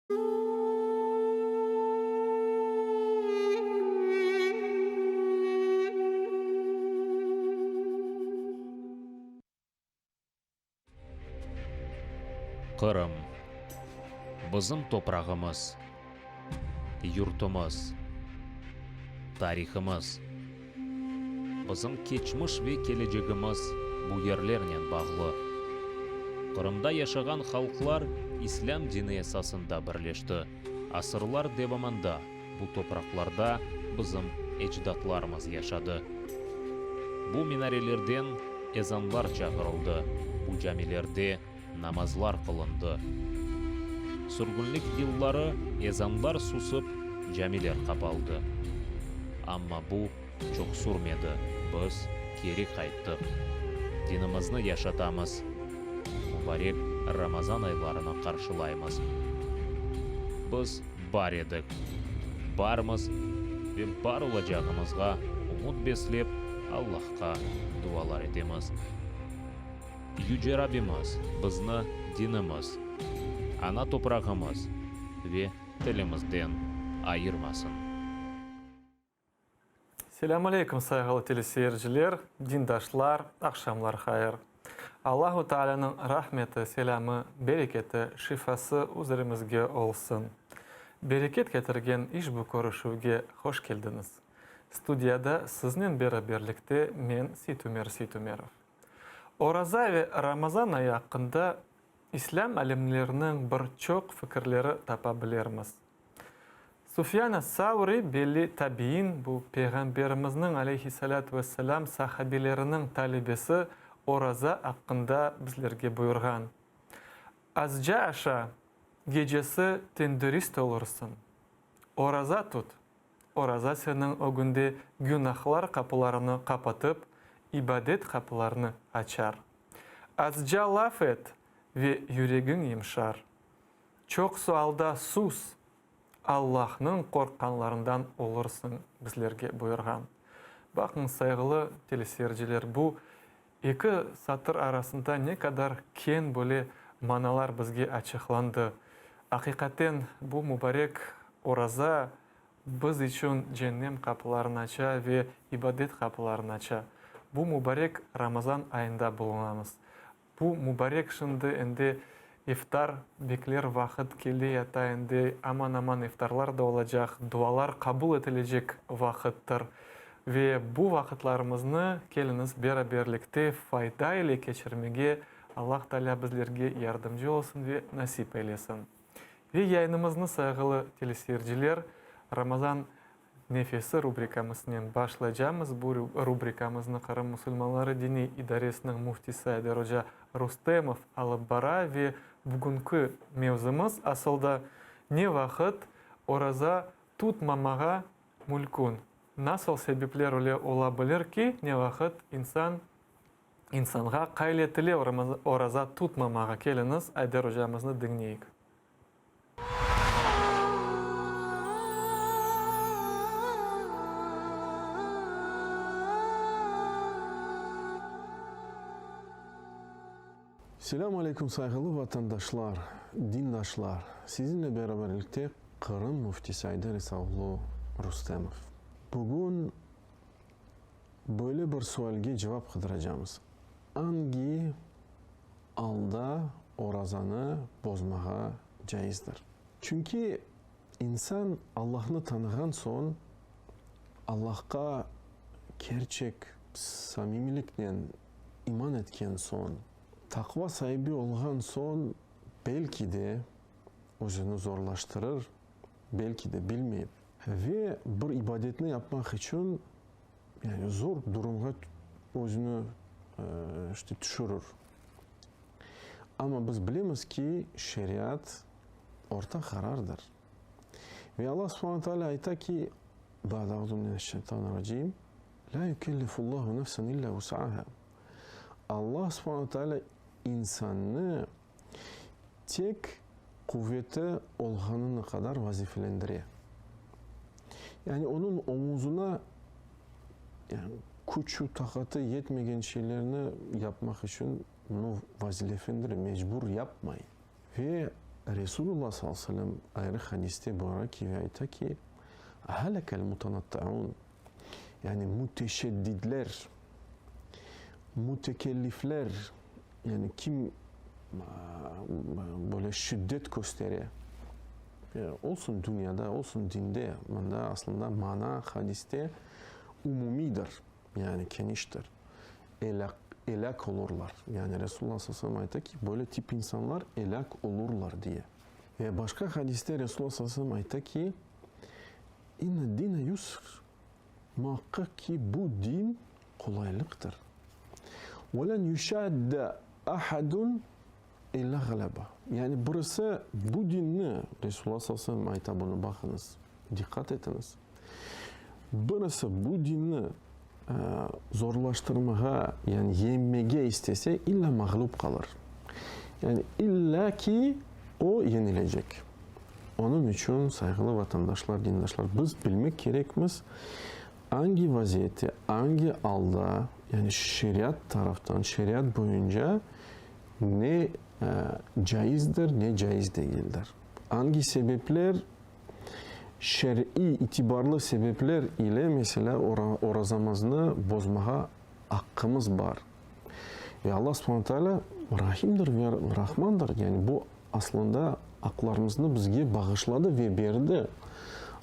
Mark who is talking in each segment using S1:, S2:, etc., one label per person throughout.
S1: Qırım. Bizim toprağımız, yurtumız, tarihımız. Bizim keçmiş ve kelecegimiz bu yerlernen bağlı. Qırımda yaşağan halqlar İslâm dini esasında birleşti. Asırlar devamında bu topraqlarda bizim ecdatlarımız yaşadı. Bu minarelerden ezanlar çağırıldı, bu camilerde namazlar qılındı. Sürgünlik yılları ezanlar susıp, camiler qapaldı. Amma bu çoq sürmedi, biz keri qayttıq. Dinimizni yaşatamız, mubarek Ramazan aylarını qarşılaymız. Biz bar edik, barmız ve bar olacağımızğa ümüt beslep, Allahqa dualar etemiz. Yüce Rabbimiz bizni dinimiz, ana toprağımız ve tilimizden ayırmasın.
S2: Selâm aleyküm, sayğılı teleseyirciler, dindaşlar, aqşamlar hayır. Allahu Taalânıñ rahmeti, selâmı, bereketi, şifası üzerimizge olsun. Bereket ketirgen işbu körüşüvge hoş keldiñiz. Studiyada siznen beraberlikte men, Seytumer Seytumerov. Oraza ve Ramazan ayı aqqında İslâm alimleriniñ bir çoq fikirleri tapa bilermiz. Sufyan as-Sauri belli tabiin, bu Peyğamberimizniñ aleyhi-salâtu ve-selâm sahabeleriniñ talebesi oraza aqqında bizlerge buyurğan, Azca aşa, gecesi tendürist olursıñ. Oraza tut, Oraza seniñ ögünde günahlar qapılarını qapatıp, ibadet qapılarını açar. Azca laf et ve yüregiñ yımşar. Çoq sualda sus, Allahnıñ qorqqanlarından olursıñ, bizlerge buyurğan. Baqıñ, sayğılı teleseyirciler, bu eki satır arasında ne qadar keñ böyle manalar bizge açıqlandı. Aqiqaten, bu mubarek oraza biz içün cennem qapılarını aça ve ibadet qapılarını aça. Bu mubarek Ramazan ayında bulunamız. Bu mubarek şimdi endi iftar bekler vaqıt kele yata endi aman-aman iftarlar da olacaq, dualar qabul etilecek vaqıttır. Ve bu vaqıtlarımıznı keliñiz beraberlikte fayda ile keçirmege Allah Taalâ bizlerge yardımcı olsun ve nasip eylesin. Ve yayınımıznı sayğılı teleseyirciler Ramazan Nefesi rubrikamıznen başlaycamız. Bu rubrikamıznı Qırım musulmanları diniy idaresiniñ müftisi Ayder oca Rustemov alıp bara ve bugünki mevzumız asıl da ne vaqıt oraza tutmamağa mülkün, nasıl sebepler öyle ola bilir ki, ne vaqıt insan insanğa qayletile oraza tutmamağa keliñiz Ayder ocamıznı diñleyik.
S3: Selâm aleyküm sayğılı vatandaşlar, dindaşlar! Sizinle beraberlikte Qırım Müftisi Ayder İsa-oğlu Rustemov. Bugün böyle bir sualge cevap qıdıracamız, Angi alda orazanı bozmağa caizdir. Çünki insan Allahnı tanığan soñ, Allahqa kerçek samimiyliknen iman etken soñ, taqva saibi olğan soñ, belki de, özüni zorlaştırır, belki de bilmeyip, ve bir ibadetni yapmaq içün, yani zor durumğa özüni, işte, tüşürir. Amma biz bilemiz ki, şeriat orta qarardır. Ve Allah subhane teala ayta ki, Ba'de auzu mineşşeytanirracim, La yükellifullahu nefsen illa vus'aha. Allah subhane teala insannı tek quveti olğanına qadar vazifelendire. Yani onıñ omuzına yani küçü, taqatı yetmegen şeylerni yapmaq içün bunı vazilefendire, mecbur yapmay. Ve. Resulullah sallallahu aleyhi ve sellem ayrı hadiste buyura ki ve ayta ki, Helekel mutanatta'un, yani müteşeddidler, mütekellifler, yani kim böyle şiddet köstere, olsun dünyada, olsun dinde, mında aslında mana hadiste umumiydir, yani keniştir, elâk olurlar. Yani Resulullah sallallahu aleyhi ve sellem ayta ki, böyle tip insanlar elâk olurlar diye. Ve başqa hadiste Resulullah sallallahu aleyhi ve sellem ayta ki, İnne dine yusr, muaqqaq ki, bu din qolaylıqtır. Ve len yuşadde ahadun illa ğalaba. Yani birisi bu dinni, Resulullah sallallahu aleyhi ve sellem ayta bunı, baqıñız, diqqat etiñiz, birisi bu dinni zorlaştırmağa, yani yeñmege istese, illa mağlup qalır. Yani illa ki o yenilecek. Onıñ içün, sayğılı vatandaşlar, dindaşlar, biz bilmek kerekmiz, angi vaziyette, angi alda, yani şeriat taraftan, şeriat boyunca ne caizdir, ne caiz degildir. Angi sebepler, şer'iy itibarlı sebepler ile, meselâ, orazamıznı bozmağa aqqımız bar. Ve Alla subhane teala Rahimdir ve Rahmandır, yani bu aslında aqlarımıznı bizge bağışladı ve berdi.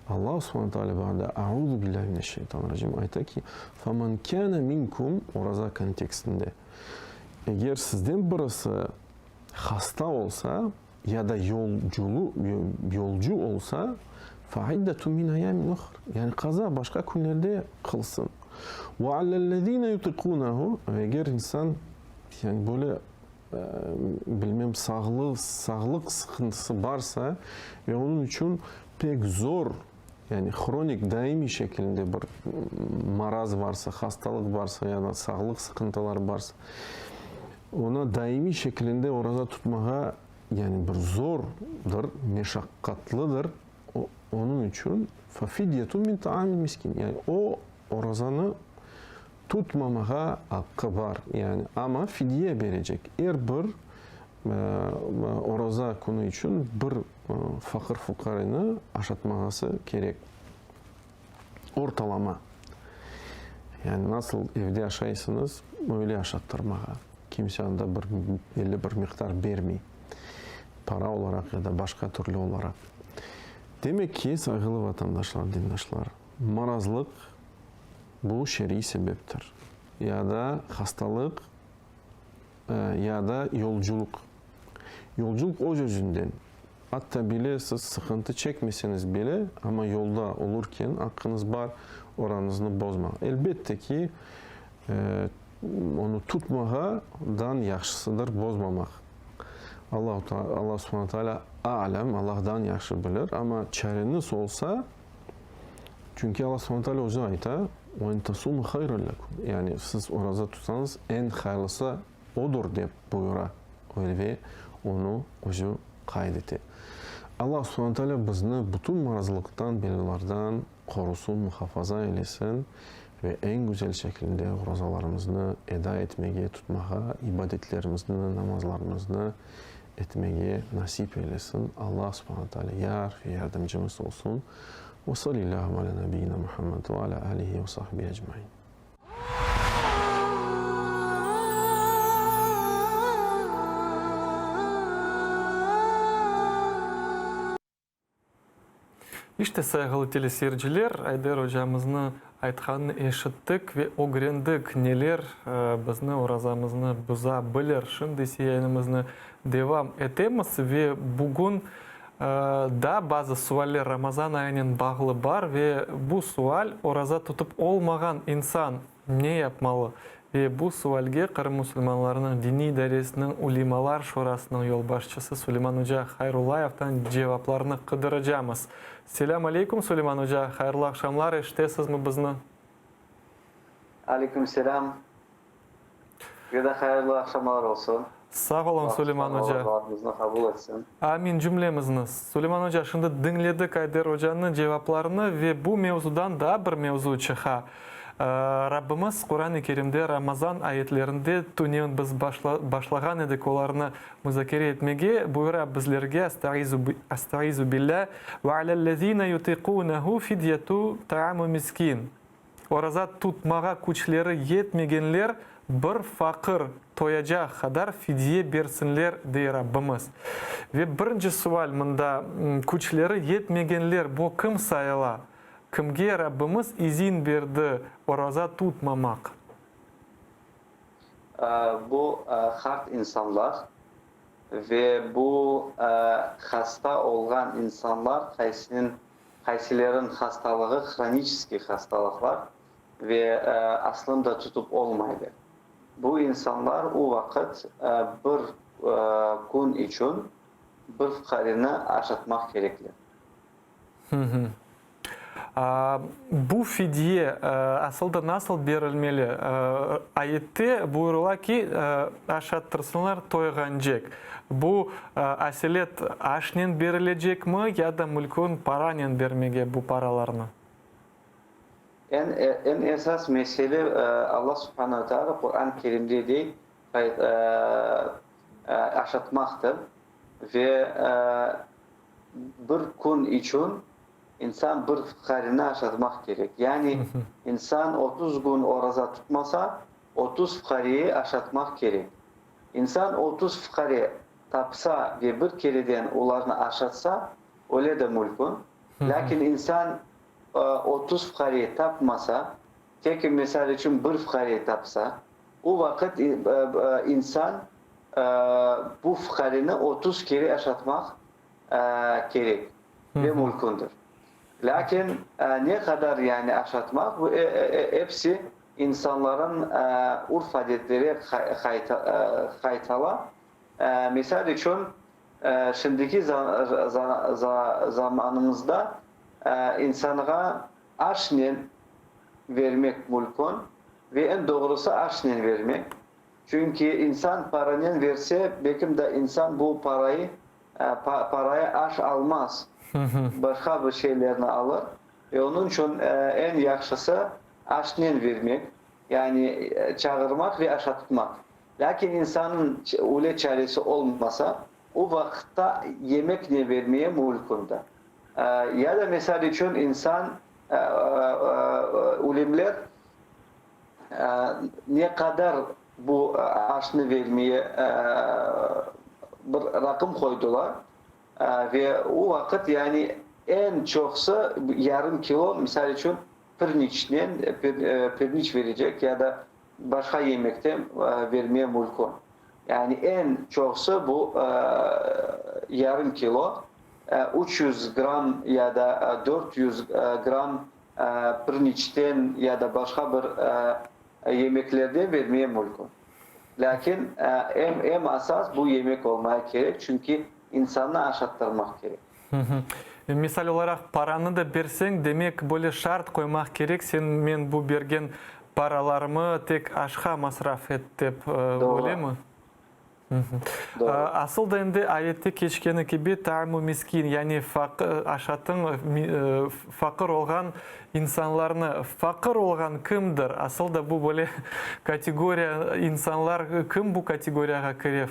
S3: Alla subhane teala ba'da Auzu billahi mineşşeytanirracim ayta ki, Femen kâne minkum, oraza kontekstinde, eger sizden birisi hasta olsa ya da yolculu, yolcu olsa, fe'iddetun min ayyamin uhr, yani qaza başqa künlerde qılsın. Ve alellezine yutiqunehu, ve eger insan, yani böyle, bilmem, sağlıq, sağlıq sıqıntısı barsa ve onıñ içün pek zor, yani hronik, daimiy şekilde bir maraz varsa, hastalıq varsa ya da sağlıq sıqıntıları barsa, ona daimiy şekilinde oraza tutmağa, yani bir zordır, meşaqqatlıdır, onıñ içün fefidyetun min taamin miskin, yani o orazanı tutmamağa aqqı bar, yani, amma fidye berecek, er bir oraza künü içün bir faqır-fuqareni aşatmağası kerek. Ortalama. Yani nasıl evde aşaysıñız, öyle aşattırmağa. Kimse anda bir belli bir miqdar bermey, para olaraq ya da başqa türlü olaraq. Demek ki, sayğılı vatandaşlar, dindaşlar, marazlıq, Bu şer'iy sebeptir. Ya da hastalıq, ya da yolculıq. Yolculıq öz-özünden, atta bile siz sıqıntı çekmeseñiz bile, amma yolda olurken aqqıñız bar oranıñıznı bozmağa. Elbette ki, onı tutmağa dan yahşısıdır bozmamaq. Allah subhane teala a'lem, Allahdan yahşı bilir, amma çareñiz olsa, Çünki Alla subhane teala özü ayta, Ve in tasumu hayrun lekum, yani siz oraza tutsañız, eñ hayırlısı odur, dep buyura ve onı özü qayd ete. Alla subhane teala bizni bütün marazlıqtan, belalardan qorusın, muhafaza eylesin ve eñ güzel şekilde orazalarımıznı eda etmege, tutmağa, ibadetlerimizni, namazlarımıznı etmege nasip eylesin. Alla subhane teala yar ve yardımcımız olsun. Ve salillâhu alâ nebiyyina Muhammed ve alâ âlihi ve sahbihi ecmaîn.
S2: İşte, sayğılı teleseyirciler, Ayder ocamıznı aytqanını eşittik ve ögrendik, neler bizni orazamıznı buza bilir. Şimdi ise yayınımıznı devam etemiz ve bugün daa bazı sualler Ramazan ayınen bağlı bar ve bu sual, oraza tutıp olmağan insan Ne yapmalı? Ve bu sualge Qırım musulmanlarınıñ diniy idaresiniñ Ulimalar şurasınıñ yolbaşçısı Suleyman oca Hayrullayevden cevaplarnı qıdıracamız. Selâm aleyküm, Suleyman oca, hayırlı aqşamlar, eşitesizmi bizni?
S4: Aleyküm selâm. Sizge de hayırlı aqşamlar olsun.
S2: Sağ oluñ, Suleyman oca.
S4: Allah dualarımıznı qabul etsin.
S2: Amin, cümlemizni. Suleyman oca, şimdi diñledik Ayder ocanıñ cevaplarını ve bu mevzudan daa bir mevzu çıqa. Rabbimiz Quran-ı Kerimde Ramazan ayetlerinde, tünevin biz başlağan edik olarnı muzakere etmege, buyura bizlerge, Astaizu billâ, Ve alellezîne yutiqûnehu fidyetu taamu miskîn. Oraza tutmağa küçleri yetmegenler bir faqır toyacaq qadar fidye bersinler, dey Rabbimiz. Ve birinci sual mında, küçleri yetmegenler, bu kim sayıla? Kimge Rabbimiz izin berdi oraza tutmamaq?
S4: Bu qart insanlar ve bu hasta olğan insanlar, qaysınıñ, qaysilerin hastalığı hroniçeskiy hastalıqlar ve aslında tutıp olmaydı. Bu insanlar o vaqıt bir kün içün bir fuqareni aşatmaq kerekler.
S2: Bu fidye asıl da nasıl berilmeli? Ayette buyurıla ki, aşattırsınlar toyğancek. Bu aselet aşnen berilecekmi ya da mülkün paranen bermege bu paralarnı?
S4: Eñ esas mesele, Alla subhane ve teala Quran-ı Kerimde dey, aşatmaqtır ve Bir kün içün insan bir fuqareni aşatmaq kerek. Yani insan 30 kün oraza tutmasa, 30 fuqareyi aşatmaq kerek. İnsan 30 fuqare tapsa ve bir kereden olarnı aşatsa, öyle de mülkün. Lâkin insan 30 fuqare tapmasa, tek misal içün bir fuqare tapsa, o vaqıt insan bu fuqareni 30 kere aşatmaq kerek ve mülkündir. Lâkin ne qadar yani aşatmaq, bu episi insanların urf-adetleri qaytala. Misal içün, şimdiki zamanımızda insanğa aşnen vermek mülkün ve eñ doğrusı aşnen vermek. Çünki insan paranen verse, belkim de insan bu parayı, paraya aş almaz, başqa bir şeylerni alır. Ve onıñ içün eñ yahşısı aşnen vermek, yani çağırmaq ve aşatmaq. Lâkin insannıñ öyle çaresi olmasa, o vaqıtta yemeknen vermeye mülkündir. Ya da, misal içün, insan, ülimler Ne qadar bu aşnı vermeye bir raqım qoydılar ve o vaqıt yani eñ çoqsı yarım kilo, misal içün, pirniçnen, pirniç verecek ya da başqa yemekten vermeye mülkün. Yani eñ çoqsı bu yarım kilo, 300 gramm ya da 400 gramm pirniçten ya da başqa bir yemeklerden vermeye mülkün. Lâkin eñ esas bu yemek olmaya kerek, çünki insannı aşattırmaq kerek.
S2: Misal olaraq, paranı da berseñ, demek, böyle şart qoymaq kerek, sen men bu bergen paralarımı tek aşqa masraf et dep, öylemi?
S4: Doğru.
S2: Asıl da endi ayette keçkeni kibi, taamu miskin, yani aşatıñ faqır olğan insanlarnı. Faqır olğan kimdir? Asıl da bu böyle kategoriya insanlar, kim bu kategoriyağa kire,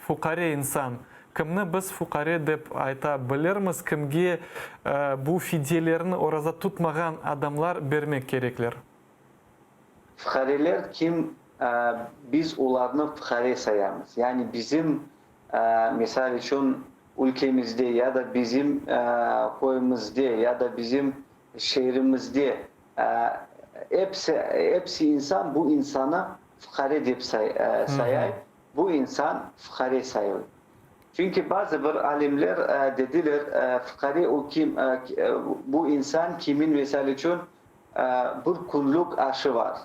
S2: fuqare insan? Kimni biz fuqare dep ayta bilirmiz, kimge bu fidyelerni oraza tutmağan adamlar bermek kerekler?
S4: Fuqareler kim, biz olarnı fuqare sayamız. Yani bizim, misal içün, ülkemizde ya da bizim köyümizde ya da bizim şehrimizde episi, episi insan bu insanı fuqare dep sayay, bu insan fuqare sayılır. Çünki bazı bir alimler dediler, fuqare o kim, bu insan kimin, misal içün, Bir künlük aşı bar.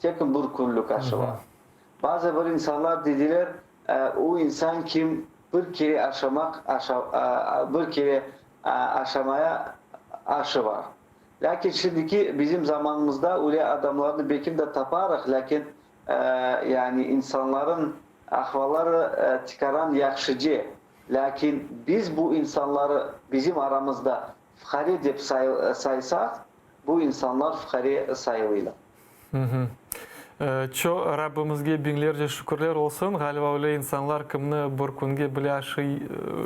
S4: Tek bir künlük aşı bar. Bazı bir insanlar dediler, o insan kim bir kere aşamaq, bir kere aşamaya aşı bar. Lâkin şimdiki bizim zamanımızda öyle adamlarnı belkim de taparıq, lâkin yani insanların ahvalları tikaran yahşıce. Lâkin biz bu insanları bizim aramızda Fuqare dep saysaq, bu insanlar fuqare sayılıylar.
S2: Ço Rabbimizge biñlerce şükürler olsun, ğaliba öyle insanlar, kimni bir künge bile aşı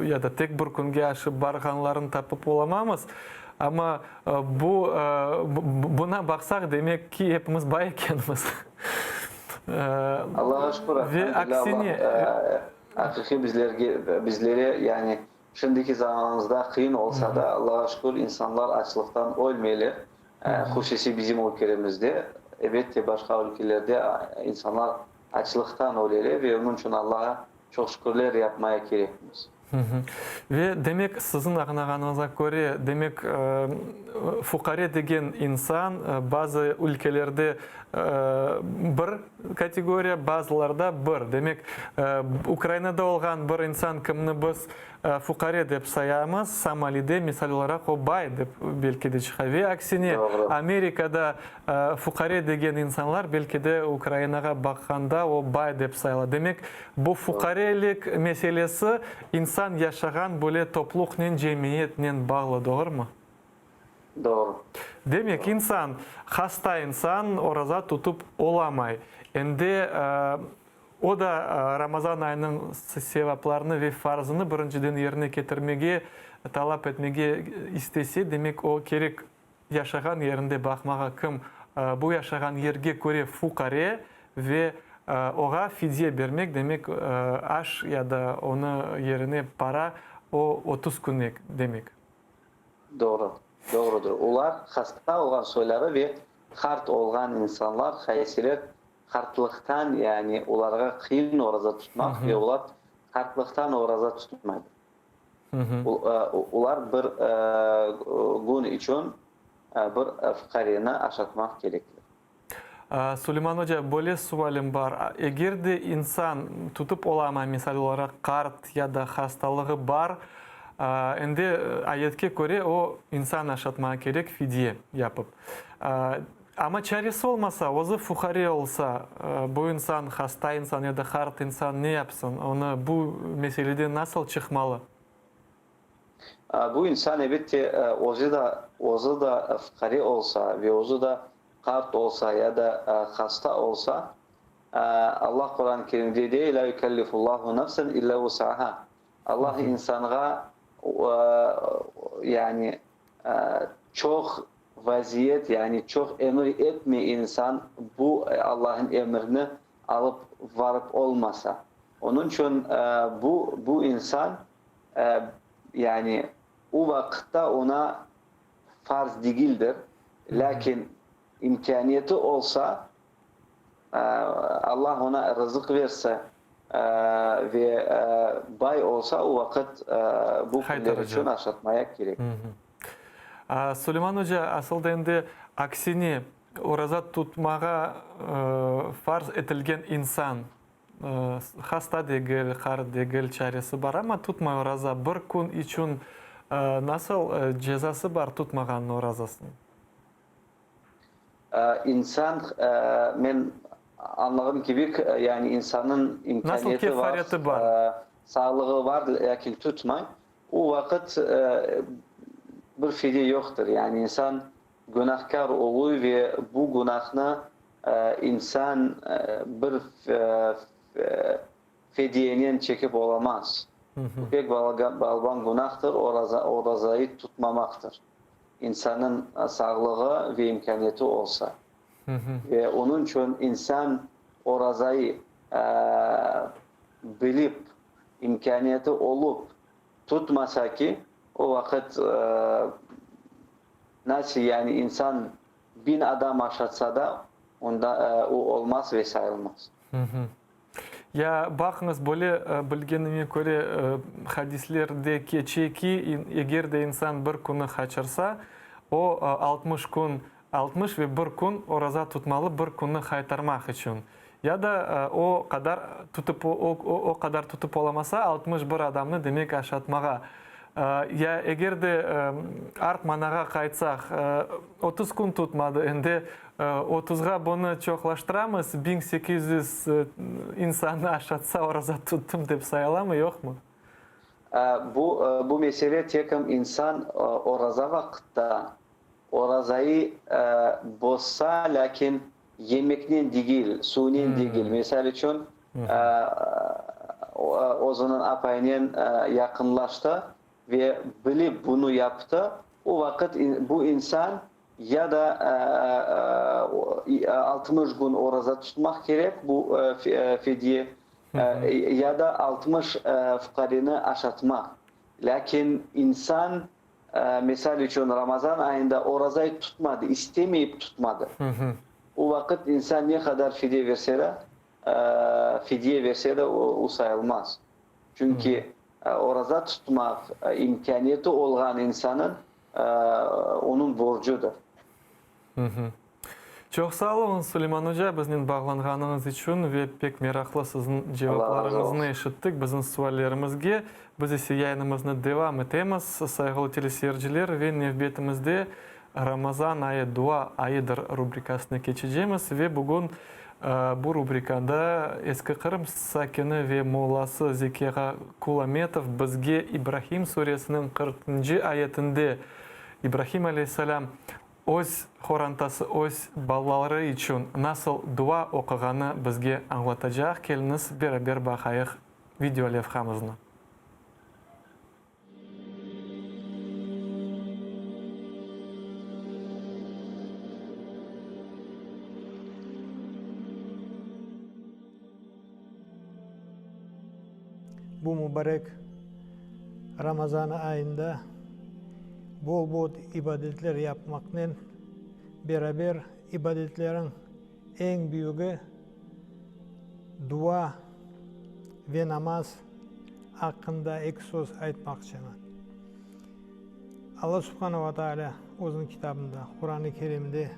S2: ya da tek bir künge aşıp barğanlarını tapıp olamamız. Amma bu, buna baqsaq, demek ki, epimiz bay ekenmiz.
S4: Allağa şükür,
S2: Ve aksine.
S4: Allah aqiqiy bizlerge, bizlere, yani şimdiki zamanımızda qıyın olsa da, Allağa şükür, insanlar açlıqtan ölmeyler. Hususiy bizim ülkelerimizde, elbette başqa ülkelerde insanlar açlıqtan öleler ve onıñ içün Allağa çoq şükürler yapmaya kerekmiz.
S2: Ve demek, siziñ añlağanıñıza köre, demek, fuqare degen insan bazı ülkelerde bir kategoriya, bazılarda bir. Demek, Ukrainada olğan bir insan, kimni biz Fuqare dep sayamız, Somalide, misal olaraq, o bay dep belki de çıqa. Ve aksine, Amerikada fuqare degen insanlar, belki de Ukrainağa baqqanda o bay dep sayıla. Demek, bu fuqarelik meselesi insan yaşağan böyle topluqnen, cemiyetnen bağlı, doğrumı?
S4: Doğru.
S2: Demek, insan, hasta insan oraza tutıp olamay. Endi o da Ramazan ayınıñ sevaplarını ve farzını birinciden yerine ketirmege talap etmege istese, demek, o kerek yaşağan yerinde baqmağa, kim bu yaşağan yerge köre fuqare ve oğa fidye bermek, demek, aş ya da onı yerine para, o 30 künnek demek.
S4: Doğru, doğrudır. Olar hasta olğan soyları ve qart olğan insanlar, haysiler qartlıqtan, yani olarğa qıyın oraza tutmaq ve olar qartlıqtan oraza tutmaylar. Olar bir kün içün bir fuqareni aşatmaq kerekler.
S2: Suleyman oca, böyle sualim bar. Eger de insan tutıp olamay, misal olaraq, qart ya da hastalığı bar, endi ayetke köre o insan aşatmağa kerek fidye yapıp. Amma çaresi olmasa, özü fuqare olsa, bu insan, hasta insan ya da qart insan ne yapsın? Onı bu meseleden nasıl çıqmalı?
S4: Bu insan, elbette, özü da, özü da fuqare olsa ve özü da qart olsa ya da hasta olsa, Allah Quran-ı Kerimde dey, Lâ yükellifullahu nefsen illâ vus'aha. Allah insanğa, yani, çoq vaziyet, yani çoq emir etmey insan bu Allah'ın emrini alıp varıp olmasa. Onıñ içün bu, bu insan, yani o vaqıtta oña farz degildir, lâkin imkâniyeti olsa, Allah oña rızıq verse ve bay olsa, o vaqıt bu künler içün aşatmaya kerek.
S2: Suleyman oca, asıl da endi aksine, oraza tutmağa farz etilgen insan, hasta degil, qart degil, çaresi bar, amma tutmay oraza, bir kün içün nasıl cezası bar tutmağannıñ orazasınıñ?
S4: İnsan, men añlağım kibi, yani insannıñ imkâniyeti bar, sağlığı bar, lâkin tutmay. O vaqıt bir fidye yoqtır. Yani insan günahkâr oluy ve bu günahnı insan bir fidyenen çekip olamaz. Bu pek balaban günahtır, orazayı tutmamaqtır. İnsannıñ sağlığı ve imkâniyeti olsa. Ve onıñ içün insan orazayı bilip, imkâniyeti olıp tutmasa ki, o vaqıt nasıl yani insan biñ adam aşatsa da, onda o olmaz ve sayılmaz.
S2: Ya, baqıñız, böyle bilgenime köre, hadislerde keçe ki, eger de insan bir künü qaçırsa, o, 60 kün, 60 ve bir kün oraza tutmalı bir künni qaytarmaq içün. Ya da o qadar tutıp, o qadar tutıp olamasa, 61 adamnı, demek, aşatmağa. Ya eger de art manağa qaytsaq, 30 kün tutmadı, endi Otuzğa bunı çoqlaştıramız, 1800 insannı aşatsa oraza tuttım dep sayılamı, yoqmı?
S4: Bu, bu mesele tekim insan oraza vaqıtta orazayı bozsa, lâkin. yemeknen degil, suvnen degil. Misal içün, özüniñ apayınen yaqınlaştı ve bilip bunı yaptı, o vaqıt bu insan ya da 60 kün oraza tutmaq kerek, bu fidye, ya da 60 fuqareni aşatmaq. Lâkin insan, misal içün, Ramazan ayında orazayı tutmadı, istemeyip tutmadı. O vaqıt insan ne qadar fidye verse de, fidye verse de, o sayılmaz. Çünki oraza tutmaq imkâniyeti olğan insanıñ onıñ borcudır.
S2: Çoq sağ oluñız, Suleyman oca, biznen bağlanğanıñız içün ve pek meraqlı siziñ cevaplarıñıznı eşittik bizim suallerimizge. Biz ise yayınımıznı devam etemiz, sayğılı teleseyirciler, ve nevbetimizde Ramazan ayı, dua ayıdır rubrikasına keçecemiz ve bugün bu rubrikada Eski Qırım sakini ve mollası Zeki ağa Kulametov bizge İbrahim suresiniñ qırqıncı ayetinde İbrahim aleyhisselâm öz qorantası, öz balaları içün nasıl dua oquğanı bizge añlatacaq. Keliñiz, beraber baqayıq video levhamıznı.
S5: Bu mübarek Ramazan ayında bol-bol ibadetler yapmaqnen beraber ibadetleriñ eñ büyügi dua ve namaz aqqında eki söz aytmaqçıman. Alla Subhane ve Teala Özüniñ Kitabında, Quran-ı Kerimde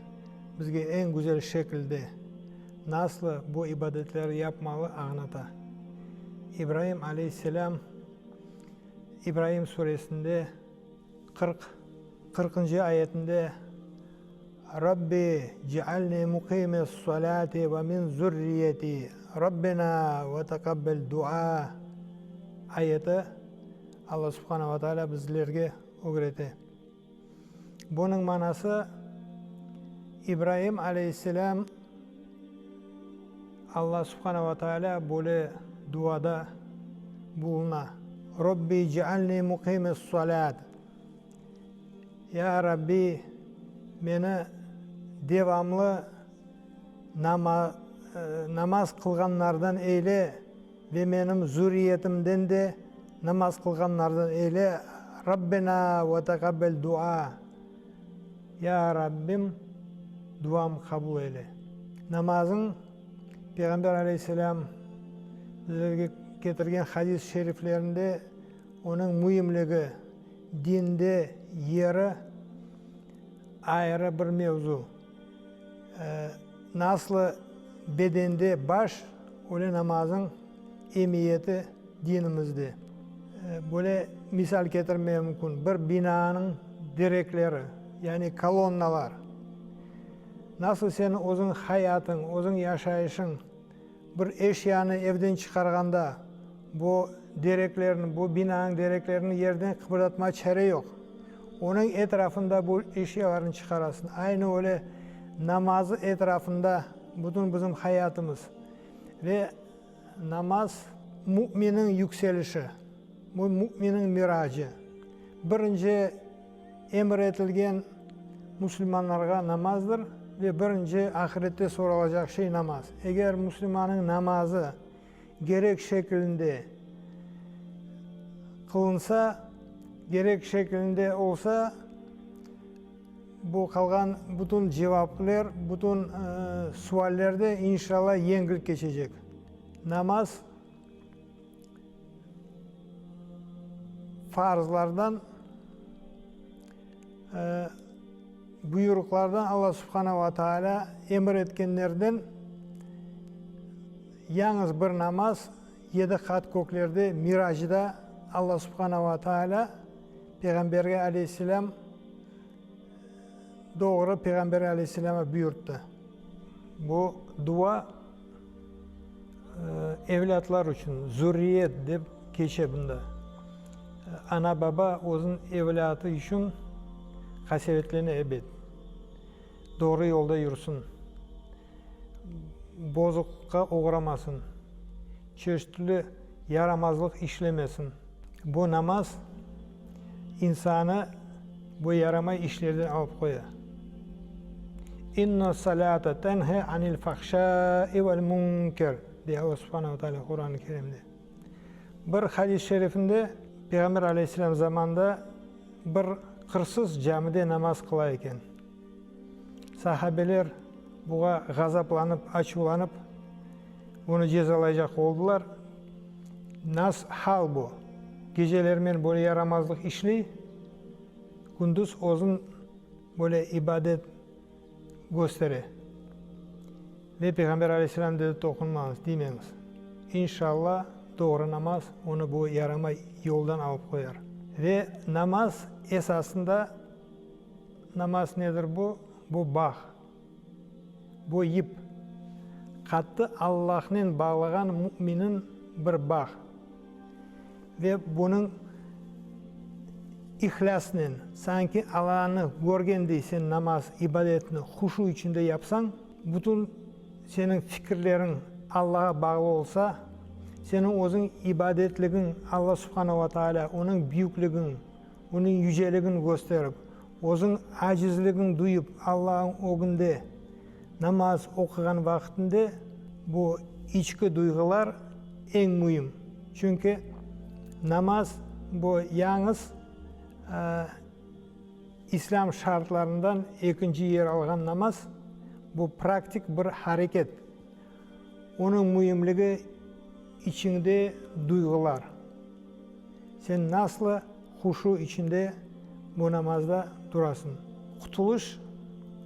S5: bizge eñ güzel şekilde nasıl bu ibadetleri yapmalı añlata. İbraim aleyhisselâm İbraim suresinde 40, qırqıncı ayetinde Rabbi cialni muqimes-salati ve min zürriyeti Rabbena ve teqabbel dua ayeti Alla Subhane ve Teala bizlerge ögrete. Bunıñ manası, İbraim aleyhisselâm Alla Subhane ve Teala böyle duada buluna, Rabbi cialni muqimis-salat, Ya Rabbi, meni devamlı namaz qılğanlardan eyle ve menim zürriyetimden de namaz qılğanlardan eyle, Rabbena ve teqabbel dua, Ya Rabbim, duamı qabul eyle. Namazıñ, Peyğamber aleyhisselâm bizlerge ketirgen hadis-i şeriflerinde onıñ müimligi, dinde yeri ayrı bir mevzu. Nasıl bedende baş, öyle namazıñ emiyeti dinimizde. Böyle misal ketirmege mümkün, bir binanıñ direkleri, yani kolonnalar, nasıl sen özüñ hayatıñ, özüñ yaşayışıñ, Bir eşyanı evden çıqarğanda, bu direklerni, bu binanıñ direklerini yerden qıbırdatmağa çare yoq. Onıñ etrafında bu eşyalarnı çıqarasıñ. Aynı öyle namazı etrafında bütün bizim hayatımız. Ve namaz müminniñ yükselişi, bu müminniñ miracı. Birinci emir etilgen musulmanlarğa namazdır ve birinci ahirette soralacaq şey namaz. Eger musulmannıñ namazı gerek şekilinde qılınsa, gerek şekilinde olsa, bu qalğan bütün cevapler, bütün sualler de inşallah yengil keçecek. Namaz Farzlardan, buyruqlardan Alla Subhana va Taalâ emir etkenlerden yañız bir namaz yedi qat köklerde Miracda Alla Subhana va Taalâ Peyğamberge aleyhisselâm doğru Peyğamber aleyhisselâma buyurttı. Bu dua Evlâtlar içün, zürriyet dep keçe bunda. Ana-baba özüniñ evlâtı içün qasevetlene, ebet. Doğru yolda yürsin. bozuqlıqqa oğramasın, çeşitli yaramazlıq işlemesin. Bu namaz insanı bu yaramay işlerden alıp qoya. İnna salâte tenhe anil fahşâi vel münker, dey Alla subhane ve teala Quran-ı Kerimde. Bir hadis-i şerifinde Peyğamber aleyhisselâm zamanında bir qırsız camide namaz qıla eken. Sahabeler buğa ğazaplanıp, açuvlanıp, onı cezalaycaq oldılar. Nas hal bu? Gecelermen böyle yaramazlıq işley, kündüz özün böyle ibadet köstere. Ve Peyğamber aleyhisselâm dedi, Toqunmañız, tiymeñiz. İnşalla, doğru namaz onı bu yaramay yoldan alıp qoyar. Ve namaz esasında, namaz nedir bu? Bu bağ, bu yip, qattı Allahnen bağlağan müminniñ bir bağ. Ve bunıñ ihlâsnen, sanki Allanı körgendey sen namaz, ibadetni huşu içinde yapsañ, bütün seniñ fikirleriñ Allağa bağlı olsa, seniñ özüñ ibadetligiñ Alla subhana ve taalâ, onıñ büyükligiñ, onıñ yüceligin kösterip, özüñ acizligiñ duyıp Allanıñ ögünde namaz oquğan vaqıtında bu içki duyğular eñ müim. Çünki namaz bu yañız İslâm şartlarından ekinci yer alğan namaz, bu praktik bir hareket. Onıñ müimligi içiñde duyğular. Sen nasıl huşu içinde bu namazda durasıñ? Qutulış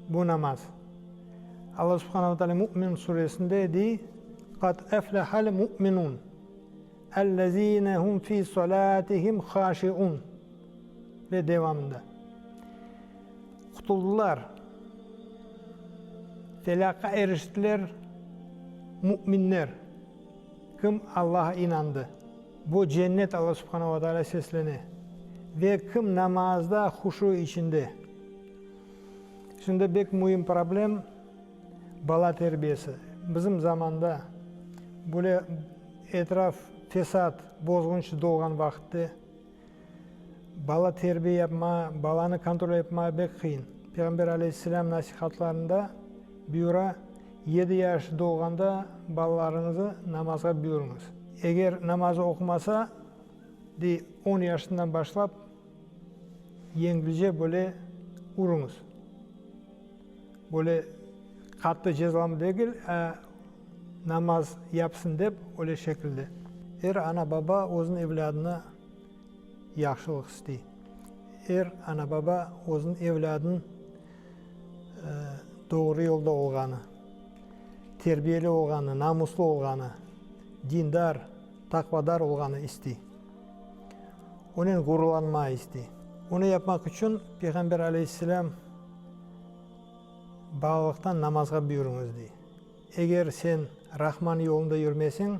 S5: bu namaz. Alla subhane ve teala Mümin suresinde dey, Qad eflehal mu'minun, ellezine hum fi salatihim haşiun ve devamında. Qutuldılar, felâhqa eriştiler müminler, kim Allaha inandı. Bu cennet Alla subhane ve teala seslene. Ve kim namazda huşu içinde. Şimdi bek müim problem, bala terbiyesi. Bizim zamanda böyle etraf fesat, bozğunçı dolğan vaqıtte bala terbiye yapma, balanı kontrol etma bek qıyın. Peyğamber aleyhisselâm nasihatlarında buyura, Yedi yaş dolğanda balalarıñızı namazğa buyurıñız. Eger namazı oqumasa, dey, on yaşından başlap yengilce böyle uruñız. Böyle qattı cezalama degil, a namaz yapsın dep, öyle şekilde. Er ana-baba özüniñ evlâdına yahşılıq istey. Er ana-baba özüniñ evlâdınıñ doğru yolda olğanı, terbiyeli olğanı, namuslı olğanı, dindar, taqvadar olğanı istey. Onen ğururlanmağa istey. Onı yapmaq içün Peyğamber aleyhisselâm balalıqtan namazğa buyurıñız dey. Eger sen Rahman yolunda yürmeseñ,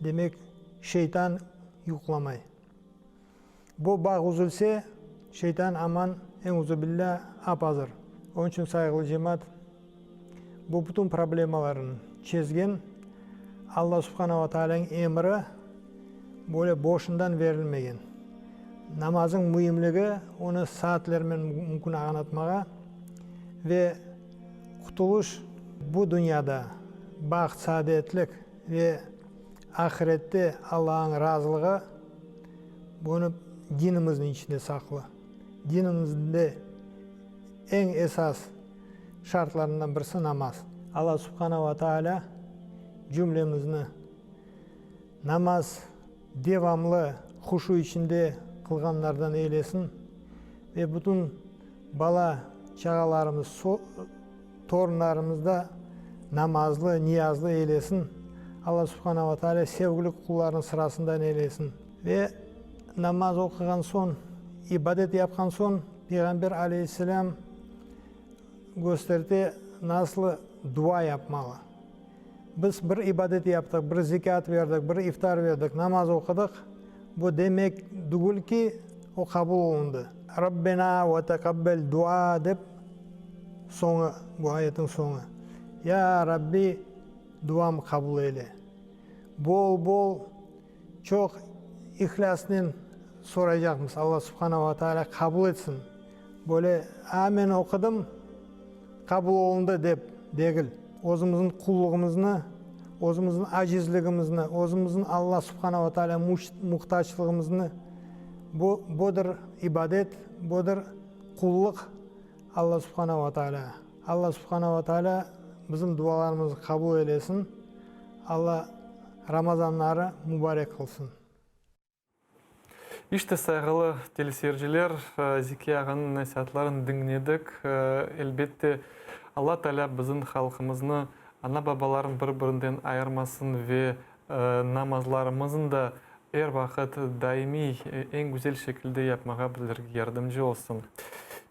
S5: demek, şeytan yuqlamay. Bu bağ üzülse, şeytan aman, euzubillâ, ap-azır. Onıñ içün, sayğılı cemaat, bu bütün problemalarnı çezgen Alla subhana ve taalânıñ emri böyle boşundan verilmegen. Namazıñ müimligi, onı saatlermen mümkün añlatmağa ve qutulış bu dünyada baht-saadetlik ve ahirette Allañıñ razılığı bunı dinimizniñ içinde saqlı. Dinimizde eñ esas şartlarından birisi namaz. Alla subhana ve taalâ cümlemizni namaz devamlı huşu içinde qılğanlardan eylesin ve bütün bala çağalarımız, torunlarımız da namazlı, niyazlı eylesin. Alla subhana ve taalâ sevgili qullarınıñ sırasından eylesin. Ve namaz oquğan soñ, ibadet yapqan soñ Peyğamber aleyhisselâm kösterte nasıl dua yapmalı. Biz bir ibadet yaptıq, bir zekât berdik, bir iftar berdik, namaz oqudıq, bu demek tügül ki, o qabul olundı. Rabbena ve teqabbel dua dep soñu, bu ayetniñ soñu. Ya Rabbi, duam qabul eyle. Bol-bol, çoq ihlâsnen soraycaqmız, Alla Subhana va Taalâ qabul etsin. Böyle, a, men oqudım, qabul olundı dep degil. Özümizniñ qulluğımıznı, özümizniñ acizligimizni, özümizniñ Alla Subhana va Taalâ muhtaçlığımıznı, bu, budır ibadet, budır qullıq Alla Subhana va Taalâ. Alla Subhana va Taalâ bizim dualarımıznı qabul eylesin. Alla Ramazanları mubarek qılsın.
S2: İşte, sayğılı teleseyirciler, Zeki ağanıñ nasiatlarını diñledik. Elbette, Alla Taalâ bizim halqımıznı ana-babaların bir-birinden ayırmasın ve namazlarımıznı da er vaqıt daimiy, eñ güzel şekilde yapmağa bizlerge yardımcı olsun.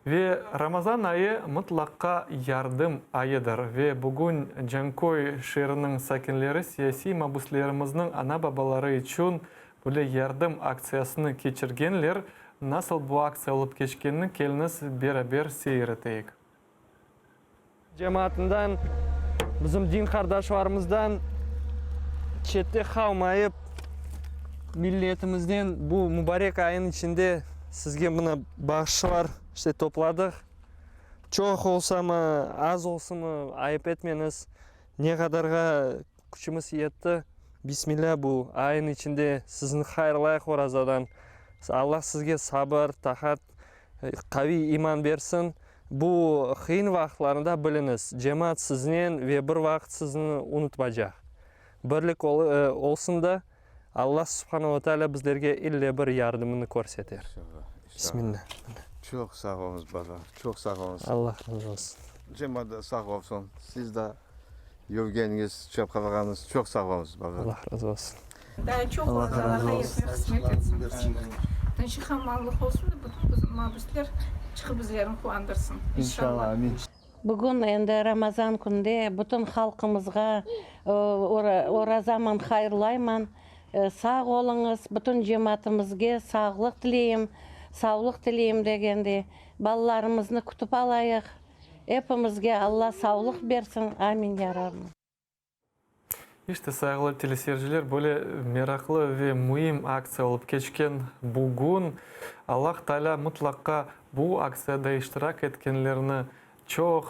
S2: Ve Ramazan ayı mıtlaqqa yardım ayıdır. Ve bugün Canköy şeeriniñ sakinleri siyasiy mabüslerimizniñ ana-babaları içün Böyle yardım aktsiyasını keçirgenler. Nasıl bu aktsiya olıp keçkenini keliñiz beraber seyir eteyik.
S6: Cemaatından, bizim din qardaşlarımızdan çette qalmayıp, milletimizden bu mubarek ayın içinde sizge mına bağışlar işte topladıq. Çoq olsamı, az olsunmı, ayıp etmeñiz. Ne qadarğa Küçümiz yetti. Bismillâ bu ayın içinde sizni hayırlayıq orazadan. Allah sizge sabır, taqat, qaviy iman bersin. Bu qıyın vaqıtlarında biliñiz, cemaat siznen ve bir vaqıt sizni unutmacaq. Birlik olsun da, Allah subhane ve teala bizlerge ille bir yardımını körseter. Bismillâ.
S7: Çoq sağ oluñız, baba, çoq sağ oluñız.
S6: Allah razı olsun.
S7: Cemaat da sağ olsun, siz de yürgeniñiz, çapqalağanıñız, çoq sağ oluñız, baba.
S6: Allah razı olsun.
S8: Daa çoq orazalarğa yetmek qısmet etsin. Tınçlıq amanlıq olsun da bütün bizim mabüsler çıqıp bizlerni quvandırsın. İnşallah.
S9: Bugün endi Ramazan künde bütün halqımızğa orazaman hayırlayman. Sağ oluñız, bütün cemaatımızge sağlıq tileyim, savlıq tileyim degende, balalarımıznı kütip alayıq. Epimizge Alla savlıq bersin. Amin, ya Rabbim.
S2: İşte, sayğılı teleseyirciler, böyle meraqlı ve müim aktsiya olıp keçken bugün. Allah Taalâ mıtlaqqa bu aktsiyada iştirak etkenlerni çoq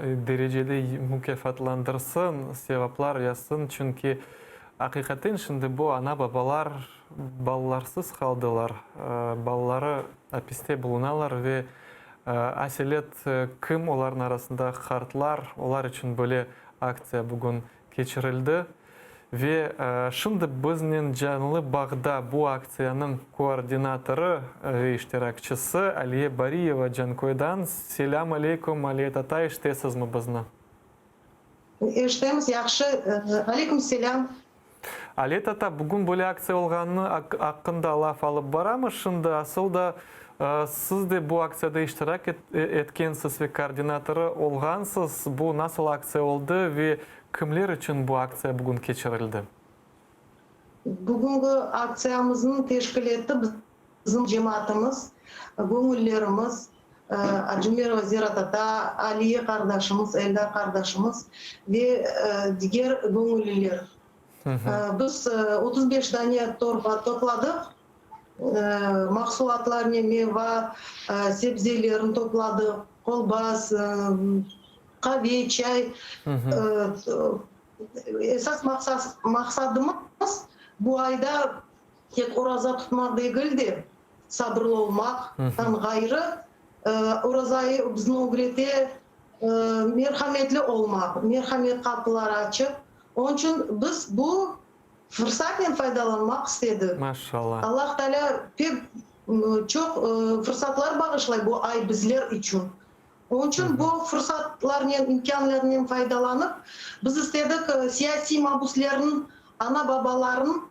S2: derecede mukâfatlandırsın, sevaplar yazsın, çünki aqiqaten şimdi bu ana-babalar balalarsız qaldılar, balaları apiste bulunalar ve aselet kim olarnıñ arasında qartlar, olar içün böyle Aktsiya bugün keçirildi ve şimdi biznen canlı bağda bu aktsiyanıñ koordinatorı ve iştirakçisi Aliye Bariyeva Canköydan. Selâm aleyküm, Aliye tatay, eşitesizmi bizni?
S10: Eşitemiz, yahşı. Aleyküm selâm.
S2: Aliye tata, bugün böyle aktsiya olğanı aqqında laf alıp baramız şimdi. Asıl da siz de bu aktsiyada iştirak etkensiz ve koordinatorı olğansız. Bu nasıl aktsiya oldı ve kimler içün bu aktsiya bugün keçirildi?
S10: Bugünki aktsiyamıznı teşkil etti bizim cemaatımız, göñüllerimiz, Acumerova Zera tata, Aliye qardaşımız, Eldar qardaşımız ve diger göñülliler. Biz 35 dane torba topladıq, mahsulatlarnen, meyva, sebzelerini topladıq, kolbas, qave, çay. Esas maqsadımız bu ayda tek oraza tutmaq degil de, sabırlı olmaqtan ğayrı, oraza ayı bizni ögrete merhametli olmaq, merhamet qapıları açıp. Onıñ içün biz bu fırsatnen faydalanmaq istedik.
S2: Maşallah.
S10: Allah Teala pek çoq fırsatlar bağışlay bu ay bizler içün. Onıñ içün bu fırsatlarnen, imkânlarnen faydalanıp, biz istedik siyasiy mabüslerniñ ana-babaların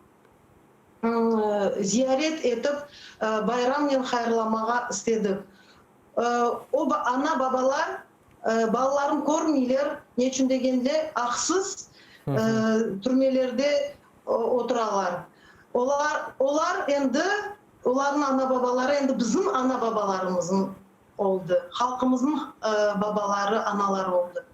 S10: ziyaret etip, bayramnen hayırlamağa istedik. O ana-babalar balaların körmeyler, ne içün degende, aqsız türmelerde oturalar. Olar, olar endi, olarnıñ ana-babaları endi bizim ana-babalarımıznıñ oldı, halqımıznıñ babaları, anaları oldı.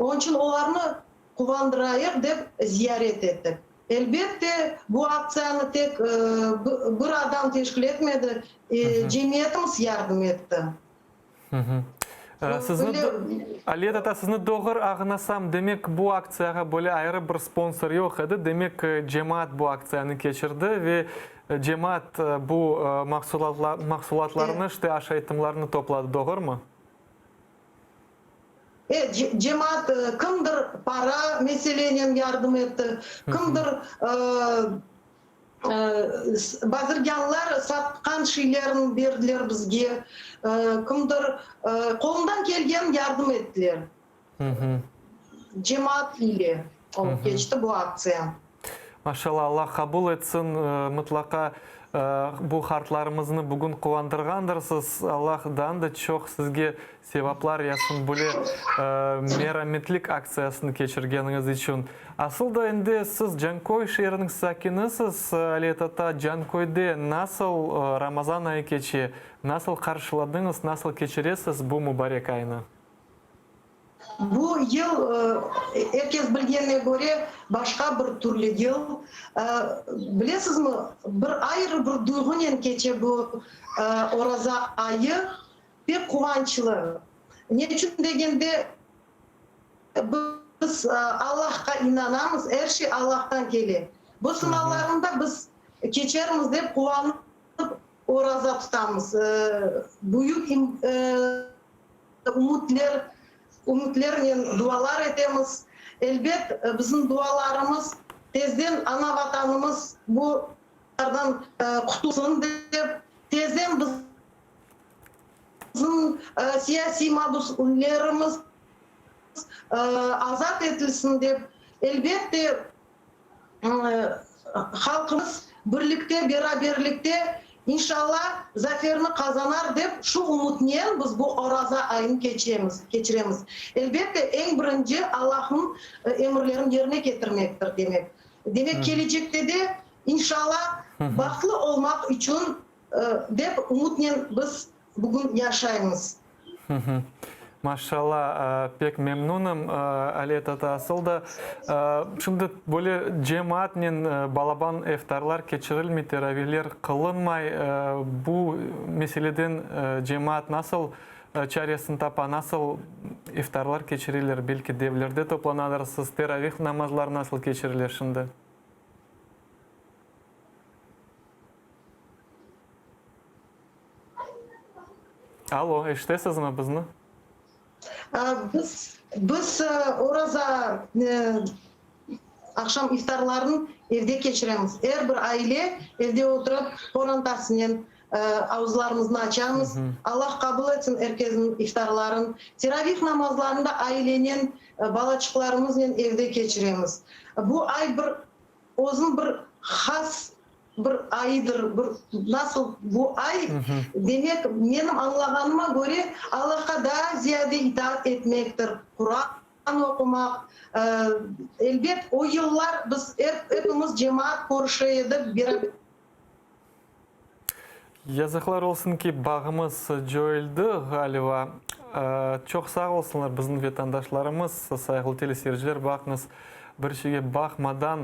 S10: Onıñ içün olarnı quvandırayıq dep ziyaret ettik. Elbette, bu aktsiyanı tek bir adam teşkil etmedi, cemiyetimiz yardım etti.
S2: Sizni, Aliye tata, sizni doğru ağnasam, demek, bu aktsiyağa böyle ayrı bir sponsor yoq edi, demek, cemaat bu aktsiyanı keçirdi ve cemaat bu mahsulatlarnı, işte, aşaytımlarnı topladı, doğrumı?
S10: E, cemaat kimdir para meselenen yardım etti, kimdir bazirgânlar satqan şeylerini berdiler bizge, kimdir qolundan kelgen yardım ettiler. Cemaat ile olıp keçti bu aktsiya.
S2: Maşallah, Allah qabul etsin, mıtlaqa bu qartlarımıznı bugün quvandırğandırsız, Allah daa da çoq sizge sevaplar yazsın böyle merametlik aktsiyasını keçirgeniñiz içün. Asıl da endi siz Canköy şeeriniñ sakinisiz, Aliye tata, Canköyde nasıl Ramazan ayı keçe, nasıl qarşıladıñız, nasıl keçiresiz bu mubarek aynı?
S10: Bu yıl, er kes bilgenine köre, başqa bir türlü yıl. Bilesizmi, bir ayrı bir duyğunen keçe bu oraza ayı, pek quvançlı. Ne içün degende, biz Allahqa inanamız, er şey Allahtan kele. Bu sınavlarnı da biz keçermiz dep quvanıp oraza tutamız. Büyük Ümütler, ümütlernen dualar etemiz. Elbet, bizim dualarımız tezden ana-Vatanımız bu lardan qutulsın dep, tezden bizim siyasiy mabuslerimiz azat etilsin dep, elbette, Halqımız birlikte, beraberlikte, inşalla, zaferni qazanar dep, şu ümütnen biz bu Oraza ayını keçemiz, keçiremiz. Elbette, eñ birinci Allahnıñ emirlerini yerine ketirmektir, demek. Demek, kelecekte de, inşalla, bahtlı olmaq içün dep ümütnen biz bugün yaşaymız.
S2: Maşallah, pek memnunım, Aliye tata, asıl da, şimdi böyle cemaatnen balaban eftarlar keçirilmey, teravihler qılınmay, bu meseleden cemaat nasıl çaresini tapa, nasıl iftarlar keçireler, belki de evlerde toplanadırsiz, teravih namazları nasıl keçirile şimdi? Allo, eşitesizmi bizni?
S10: Biz, biz oraza aqşam iftarlarını evde keçiremiz. Er bir aile evde oturıp, qorantasınen avuzlarımıznı açamız. Allah qabul etsin er kesniñ iftarların. Teravih namazlarını da ailenen, balaçıqlarımıznen evde keçiremiz. Bu ay bir Özüniñ bir has bir ayıdır, bir nasıl bu ay, demek, menim añlağanıma köre, Allahqa daa ziyade itaat etmektir, Quran oqumaq. Elbet, o yıllar biz epimiz cemaat körüşe edik, beraber.
S2: Yazıqlar olsun ki, bağımız coyuldı, ğaliba. Çoq sağ olsunlar bizim vetandaşlarımız, sayğılı teleseyirciler, baqıñız, bir şeyge baqmadan,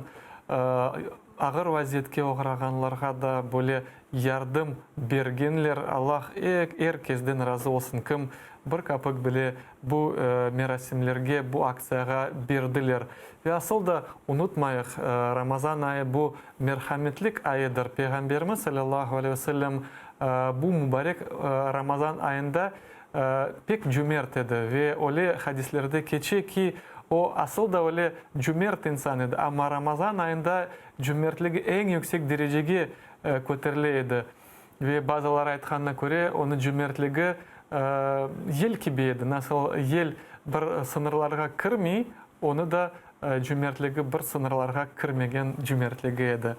S2: ağır vaziyetke oğrağanlarğa da böyle yardım bergenler. Allah er kesden razı olsun, kim bir kapik bile bu merasimlerge, bu aktsiyağa berdiler. Ve asıl da, unutmayıq, Ramazan ayı bu merhametlik ayıdır. Peyğamberimiz salâllahu aleyhi ve sellem bu mübarek Ramazan ayında pek cümert edi ve öyle hadislerde keçe ki, o, asıl da öyle cümert insan edi, amma Ramazan ayında cümertligi eñ yüksek derecege köterile edi. Ve bazıları aytqanına köre, onıñ cümertligi yel kibi edi, nasıl yel bir sıñırlarğa kirmey, onı da cümertligi bir sıñırlarğa kirmegen cümertligi edi.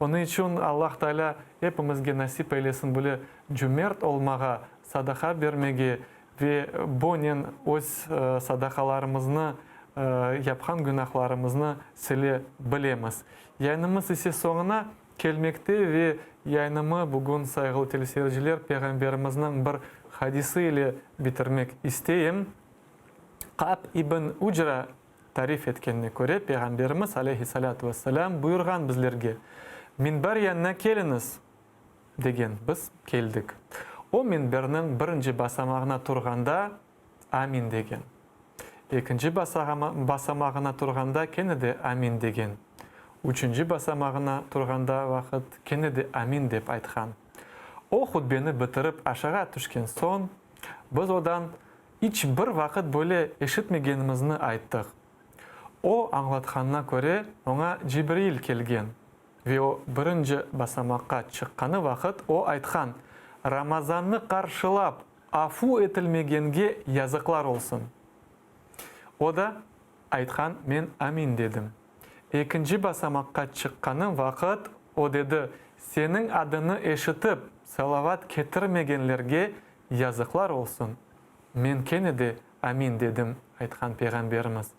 S2: Onıñ içün Allah Taalâ epimizge nasip eylesin böyle cümert olmağa, sadaqa bermege ve bonen öz sadaqalarımıznı, yapqan günahlarımıznı sile bilemiz. Yayınımız ise soñuna Kelmekte ve yayınımı bugün, sayğılı teleseyirciler, Peyğamberimizniñ bir hadisi ile bitirmek isteyim. Ka'b ibn Ücra tarif etkenine köre, Peyğamberimiz, aleyhi-salâtu ve-selâm, buyurğan bizlerge, Minber yanına keliñiz! degen. Biz keldik. O minberniñ birinci basamağına turğanda, Amin degen. Ekinci basamağına turğanda kene de Amin degen. Üçünci basamağına turğanda vaqıt kene de Amin dep aytqan. O hutbeni bitirip aşağa tüşken soñ, biz odan iç bir vaqıt böyle eşitmegenimizni ayttıq. O añlatqanına köre, oña Cibril kelgen ve o birinci basamaqqa çıqqanı vaqıt o aytqan, Ramazannı qarşılap, afu etilmegenge yazıqlar olsun! O da aytqan, Men amin dedim. Ekinci basamaqqa çıqqanım vaqıt o dedi, Seniñ adıñnı eşitip, salavat ketirmegenlerge yazıqlar olsun! Men kene de amin dedim, aytqan Peyğamberimiz.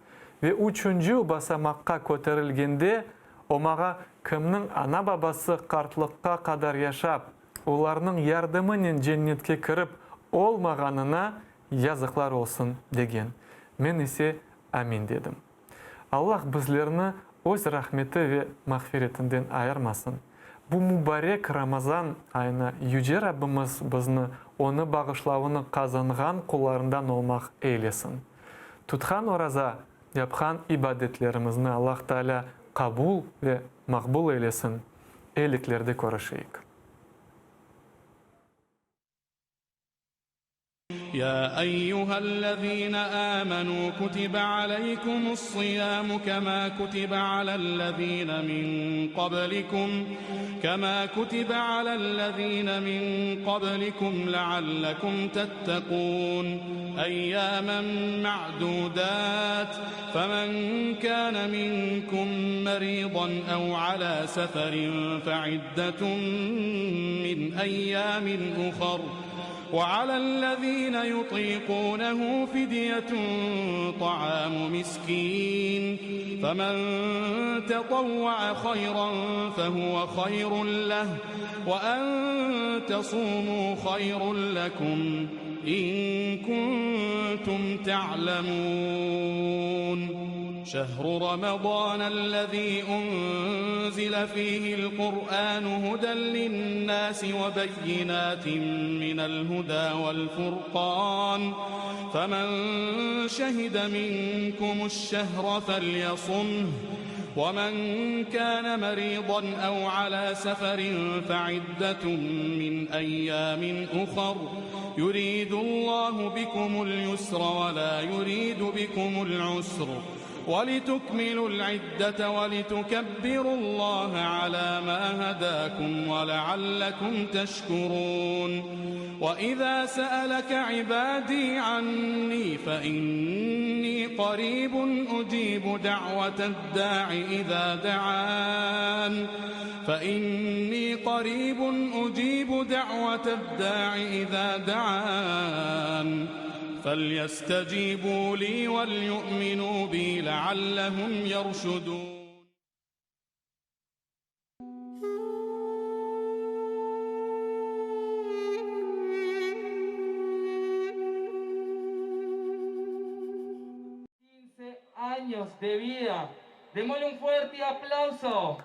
S2: Ve üçünci basamaqqa köterilgende, o mağa, Kimniñ ana-babası qartlıqqa qadar yaşap, olarnıñ yardımınen cennetke kirip olmağanına yazıqlar olsun, degen. Men ise amin dedim. Allah bizlerni Öz rahmeti ve mağfiretinden ayırmasın. Bu mubarek Ramazan ayına Yüce Rabbimiz bizni Onı bağışlavını qazanğan qullarından olmaq eylesin. Tutqan oraza, yapqan ibadetlerimizni Allah Taalâ qabul ve maqbul eylesin. Eyliklerde körüşeyik.
S11: Ya eyyühellezine âmenû kutibe aleykumus-siyâmu kemâ kutibe alellezîne min qablikum kemâ kutibe alellezîne min qablikum leallekum tettekûn eyyâmen me'dûdât femen kâne minkum merîdan ev alâ seferin feiddetun min eyyâmin uhar. وعلى الذين يطيقونه فدية طعام مسكين فمن تطوع خيرا فهو خير له وأن تصوموا خير لكم إن كنتم تعلمون شهر رمضان الذي أنزل فيه القرآن هدى للناس وبينات من الهدى والفرقان فمن شهد منكم الشهر فليصمه ومن كان مريضا أو على سفر فعدة من أيام أخر يريد الله بكم اليسر ولا يريد بكم العسر ولتكملوا العدة ولتكبروا الله على ما هداكم ولعلكم تشكرون وإذا سألك عبادي عني فإني قريب أجيب دعوة الداع إذا دعان فإني قريب أجيب دعوة الداع إذا دعان فليستجيبوا لي وليؤمنوا بي لعلهم يرشدون
S12: Años de vida. Démosle un fuerte aplauso.